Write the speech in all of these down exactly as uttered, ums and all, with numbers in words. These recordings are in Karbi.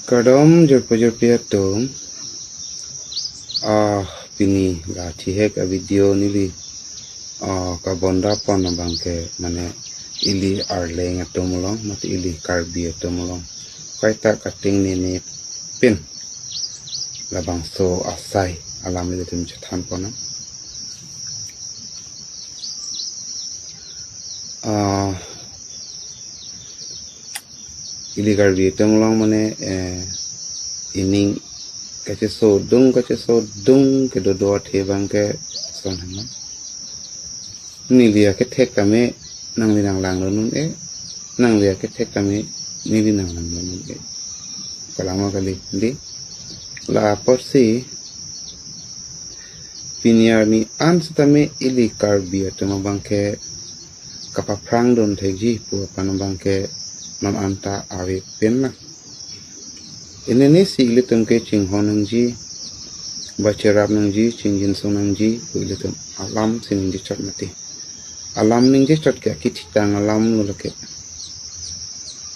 Kardom jirpo jirpi atum. Ah, pini la thihek a video neli, ah, kabonda pon abangke mane ili Arleng atum along, mate ili Karbi atum along kaita kating nene pin labangso asai alam ilitum chethan pon. Ah, ili Karbi atum along mane, eh, ining kachesodung, kachesodung kedodo athe abangke son hema. Neli akethek tame nangli nanglangdun un-e, nangli akethek tame neli nanglangdun un-e. Kalama kali, di. La apotsi pini arni an setame ili Karbi atum abangke kapaphrangdun thekji pu aphan abangke non anta ave pen na. Enenesi ilitum ke chinghon nangji, ba cherap nangji, chingjinso nangji pu ilitum alam si ningje chot mati. Alam ningje chot ke akithitang alam lo lake.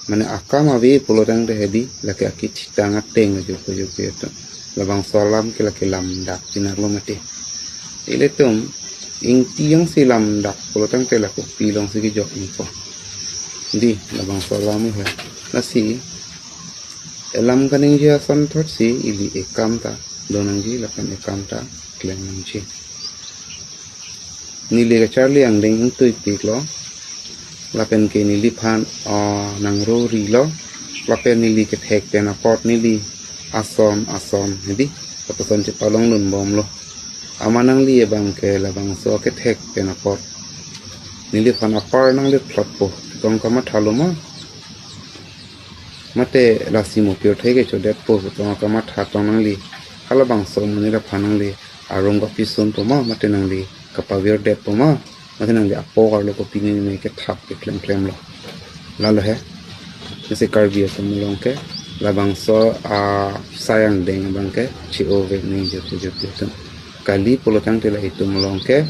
Mane akam ave pulo tangte hedi lake akithitang ateng ajo pujo pe to. Labangso alam ke lake lamdak pinarlo mati. Ilitum ingti jongsi lamdak pulo tangte la kopi alongsi kejok ingpo. Di, labangso alam he. Lasi alam kaningje asonthotsi ili ekam ta do nangji lapen ekam ta klem nangji. Neli kacharli angdeng ingtuipiklo, lapen ke neliphan, ah, nangrorilo, lapen neli kethek pen apot neli ason ason hedi lapuson chepalongdunbomlo. Amat nangli abangke labangso kethek pen apot neliphan apar nangliphlotpo, tong kamathalo ma. Mate lasi mo pirthe kechodetpo, tong kamatha tong nangli. Halabangso amonit aphan nangli arong kapisunpo ma, mate nangli kapavirdetpo ma, mate nangli apo karlo kopi nene kethap keklem klemlo. Lalo he. Lasi Karbi atum along ke labangso asai angdeng abangke che-ove ningje pujo pe atum. Kali pulo tangte la itum along ke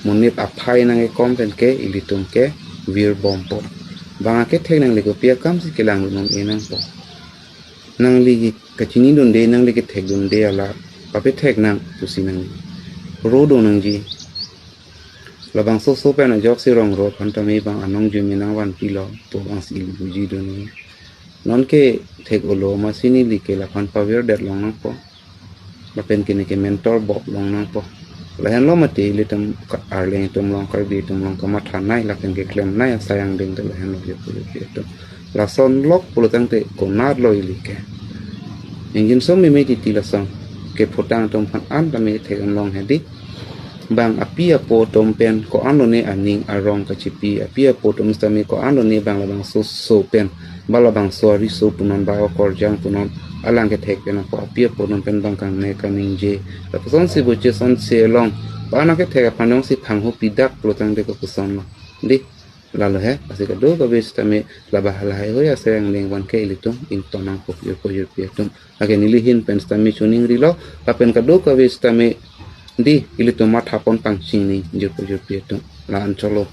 monit aphai nang-ekom pen ke ilitum ke virbompo. Bang akethek nangli kopi akamsi kelangdun un-e nangpo. Nangli kachinidunde, nangli kethekdunde alam papethek nang pusi nangli rodun nangji. Labangso oso pen ajoksi rong ro aphan tame bang anong jumi nangvanpilo pu bangsi ili pujidun. Non ke thek-olo amatsi neli ke laphan pavirdet long nangpo. Lapen ke neke mentor bop long nangpo. Lahenlo mati ilitum ka-, Arleng atum along, Karbi atum along kamathanei lapen keklemnei asai angdeng ta lahenlo je pujo pe atum. Lason lok pulo tangte konatlo ili ke. Ingjinso meme titi lason. Kephutang atum aphan an tame thek-an long hedi. Bang api apo atum pen ko-an lone aning arong kachipi, api apo atum sitame ko-an lone bang labangso oso pen, ba labangso ariso punon, ba okorjang punon, alang kethek pen apo api apo atum pen bang kangne kaningje. Lapusonsi boche sonsi along, ba anak kethek aphan jongsi phangho pidak pulo tangte kopuson lo. Di, lalo he, lasi kadokave sitame laba lahai hoi asai angdeng abangke ilitum ington nangpo jirpo jirpi atum. Lake neli ahin pen sitame choningrilo, lapen kadokave sitame di ilitum mathapon pangchini jirpo jirpi atum. La-an cholo.